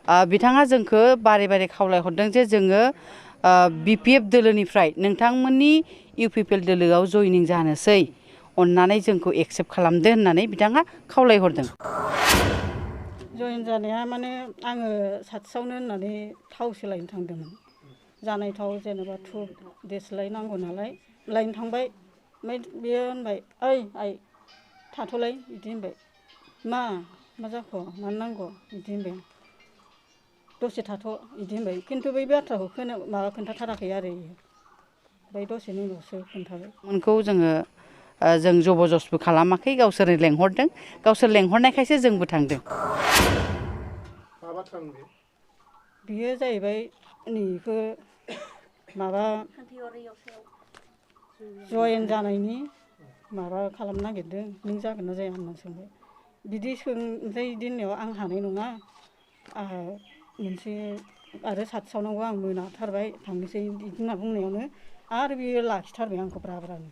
बिथाङा जोंखौ बारे बारे खावलायहरदों जे जोङो BPF दोलोनिफ्राय नोंथांमोननि UPPL दोलोआव जयनिं जानोसै अन्नानै जोंखौ एक्सेप्ट खालामदो होननानै बिथाङा खावलायहरदों। जयेन जानाया माने आङो साथिसावनो होननानै थाव सोलायनो थांदोंमोन। जानाय थाव जेनेबा धुप देसलाय नांगौ नालाय लायनो थांबाय। ओमफ्राय बियो होनबाय ओइ आइ थाथ'लाय बिदि होनबाय। मा जाखो मानो नांगौ बिदि होनबाय। दसे थाथ' बिदि होनबाय खिन्थु बै बाथ्राखौ खोन्थाथाराखै आरो ओमफ्राय दसेनि उनावसो खोन्थाबाय। मोनखौ जों जबरदस्तबो खालामाखै, गावसोरनो लेंहरदों, गावसोर लेंहरनायखायसो जोंबो थांदों। मा बाथ्रामोन बे? बियो जाहैबाय नैखौ माबा जयेन जानायनि माबा खालामनो नागिरदों, नों जागोन ना जाया होनना सोंबाय। बिदि ओमफ्राय बिदि होननायाव आं हानाय नङा, आंहा मोनसे आरो साथिसावनांगौ, आं मोनाथारबाय थांनोसै बिदि होनना बुंनायावनो आरो बियो लाखिथारबाय आंखौ ब्रा ब्रानो।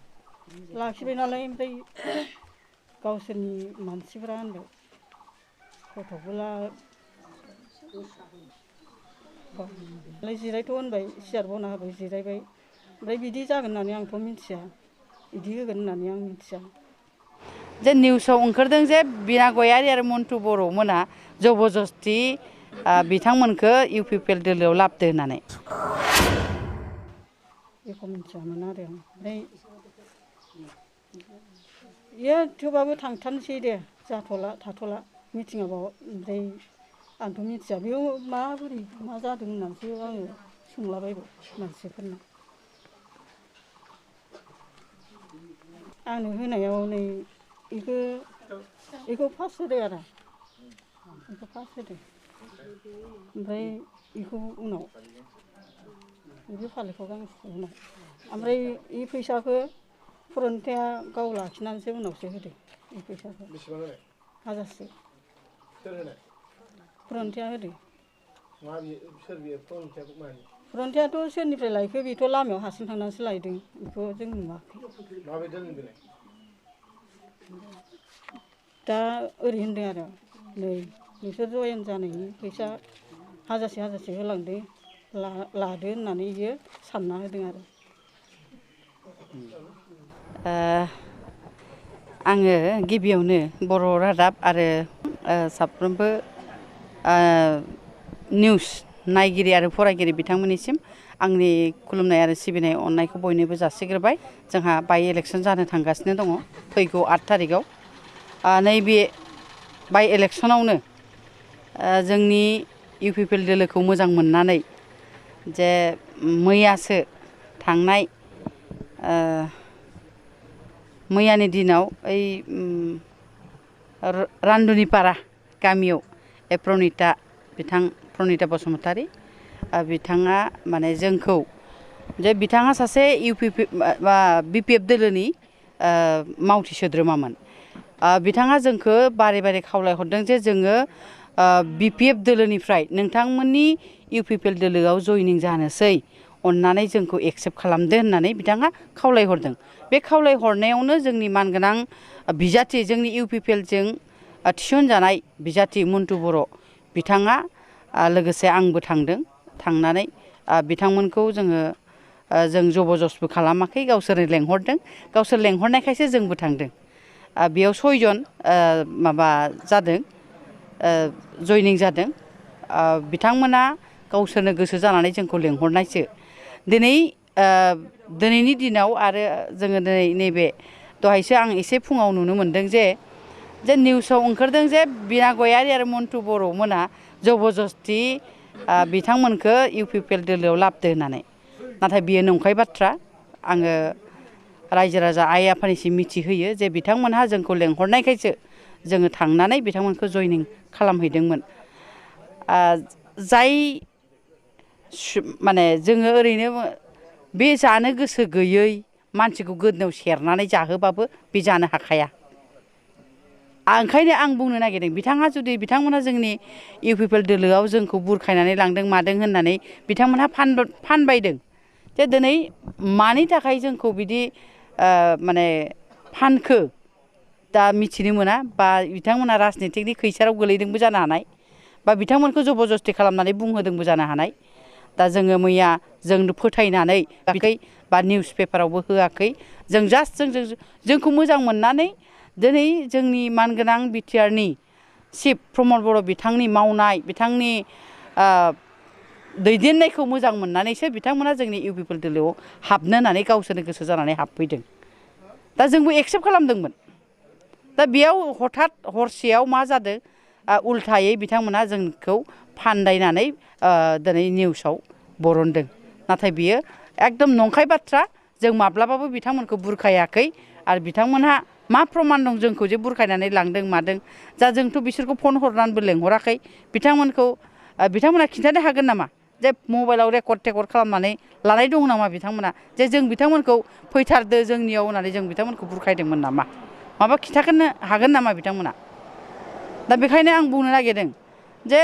लाखिबाय नालाय ओमफ्राय गावसोरनि मानसिफ्रा होनबाय गथ'खौला जिरायथ' होनबाय, सियार बना होबाय जिरायबाय। ओमफ्राय बिदि जागोन होननानै आंथ' मिथिया, बिदि होगोन होननानै आं मिथिया। जे निउसाव ओंखारदों जे बिना गयारि आरो मन्टु बर' मोना जबरदस्ति बिथांमोनखौ UPPL दोलोआव लाबोदो होननानै। बेखौ मिथियामोन आरो ओमफ्राय बियो थेवबाबो थांथारनोसै दे जाथ'ला थाथ'ला मिटिङाव। ओमफ्राय आंथ' मिथिया बेयाव माबोरै मा जादों होननानैसो आङो सोंलाबायबाय मानसिफोरनाव। आंनो होनायाव नै बेखौ फार्स्ट होदो आरो बेखौ फार्स्ट होदो, ओमफ्राय बेखौ उनाव बे फालिखौ गांसे उनाव, ओमफ्राय बे फैसाखौ फुरन्थाया गाव लाखिनानैसो उनावसो होदो। बे फैसाखौ 1000सो फुरन्थाया होदो। फुरन्थायाथ' सोरनिफ्राय लायखो बेथ' लामायाव हारसिं थांनानैसो लायदों, बेखौ जों नुवाखै। दा ओरै होनदों आरो नै नोंसोर जयेन जानायनि फैसा 1000 होलांदो लादो होननानै बियो सानना होदों आरो। आङो गिबियावनो बर' रादाब आरो साफ्रोमबो निउस नायगिरि आरो फरायगिरि बिथांमोननिसिम आंनि खुलुमनाय आरो सिबिनाय अननायखौ बयनोबो जासिग्रोबाय। जोंहा बाइ इलेक्सन जानो थांगासिनो दङ फैगौ 8 थारिखआव। नैबे बाइ इलेक्सनावनो जोंनि UPPL दोलोखौ मोजां मोननानै जे मैयासो थांनाय मैयानि दिनाव ओइ रान्दुनिपारा गामियाव प्रनिता बसुमतारी बिथाङा माने जोंखौ जे बिथाङा सासे BPF दोलोनि मावथि सोद्रोमामोन। बिथाङा जोंखौ बारे बारे खावलायहरदों जे जोङो BPF दोलोनिफ्राय नोंथांमोननि UPPL दोलोआव जयनिं जानोसै अन्नानै जोंखौ एक्सेप्ट खालामदो होननानै बिथाङा खावलायहरदों। बे खावलायहरनायावनो जोंनि मानगोनां बिजाथि जोंनि UPPLजों थिसनजानाय बिजाथि मन्टु बर' बिथाङा लोगोसे आंबो थांदों। थांनानै बिथांमोनखौ जों जबरदस्तबो खालामाखै, गावसोरनो लेंहरदों, गावसोर लेंहरनायखायसो जोंबो थांदों। बेयाव 6 जन माबा जादों, जयनिं जादों। बिथांमोना गावसोरनो गोसो जानानै जोंखौ लेंहरनायसो। दिनैनि दिनाव आरो जोङो दिनै नैबे दहायसो आं एसे फुङाव नुनो मोन्दों जे निउसाव ओंखारदों जे बिना गयारि आरो मन्टु बर' मोना जबरदस्ति बिथांमोनखौ UPPL दोलोआव लाबोदो होननानै। नाथाय बियो नंखाय बाथ्रा। आङो रायजो राजा आइ आफानिसिम मिथिहोयो जे बिथांमोनहा जोंखौ लेंहरनायखायसो जोङो थांनानै बिथांमोनखौ जयनिं खालामहैदोंमोन। जाय माने जोङो ओरैनो बे जानो गोसो गैयै मानसिखौ गोदनायाव सेरनानै जाहोबाबो बे जानो हाखाया। ओंखायनो आं बुंनो नागिरदों बिथांमोना जोंनि UPPL दोलोआव जोंखौ बुरखायनानै लांदों मादों होननानै बिथांमोनहा फानबायदों जे दिनै मानि थाखाय जोंखौ बिदि माने फानखो दा मिथिनो मोना, बा बिथांमोना राजनितिकनि खैसाराव गोलैदोंबो जानो हानाय, बा बिथांमोनखौ जबरदस्ति खालामनानै बुंहोदोंबो जानो हानाय। दा जोङो मैया जों फोथायनानै बा निउस पेपारावबो होआखै जों जास्ट जोंखौ मोजां मोननानै दिनै जोंनि मानगोनां बिटिआरनि चिफ प्रमद बर' बिथांनि मावनाय बिथांनि दैदेननायखौ मोजां मोननानैसो बिथांमोना जोंनि इउ पि पि एल दोलोआव हाबनो होननानै गावसोरनो गोसो जानानै हाबफैदों। दा जोंबो एक्सेप्ट खालामदोंमोन। दा बेयाव हठात हरसेयाव मा जादों उल्थायै बिथांमोना जोंखौ फान्दायनानै दिनै निउसाव बरनदों। नाथाय बियो एकदम नंखाय बाथ्रा। जों माब्लाबाबो बिथांमोनखौ बुरखायाखै आरो बिथांमोनहा मा प्रमान दं जोंखौ जे बुरखायनानै लांदों मादों जा जोंथ' बिसोरखौ फन हरनानैबो लेंहराखै बिथांमोना खिन्थानो हागोन नामा जे मबाइलाव रेकर्ड खालामनानै लानाय दं नामा बिथांमोना जे जों बिथांमोनखौ फैथारदो जोंनियाव होननानै जों बिथांमोनखौ बुरखायदोंमोन नामा माबा खिन्थानो हागोन नामा बिथांमोना। दा बेखायनो आं बुंनो नागिरदों जे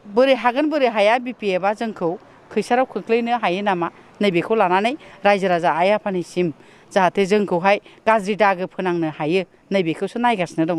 बोरै हागोन बोरै हाया BPFआ जोंखौ खैसाराव खोख्लैनो हायो नामा नैबेखौ लानानै रायजो राजा आइ आफानिसिम जाहाथे जोंखौहाय गाज्रि दागो फोनांनो हायो नैबेखौसो नायगासिनो दङ।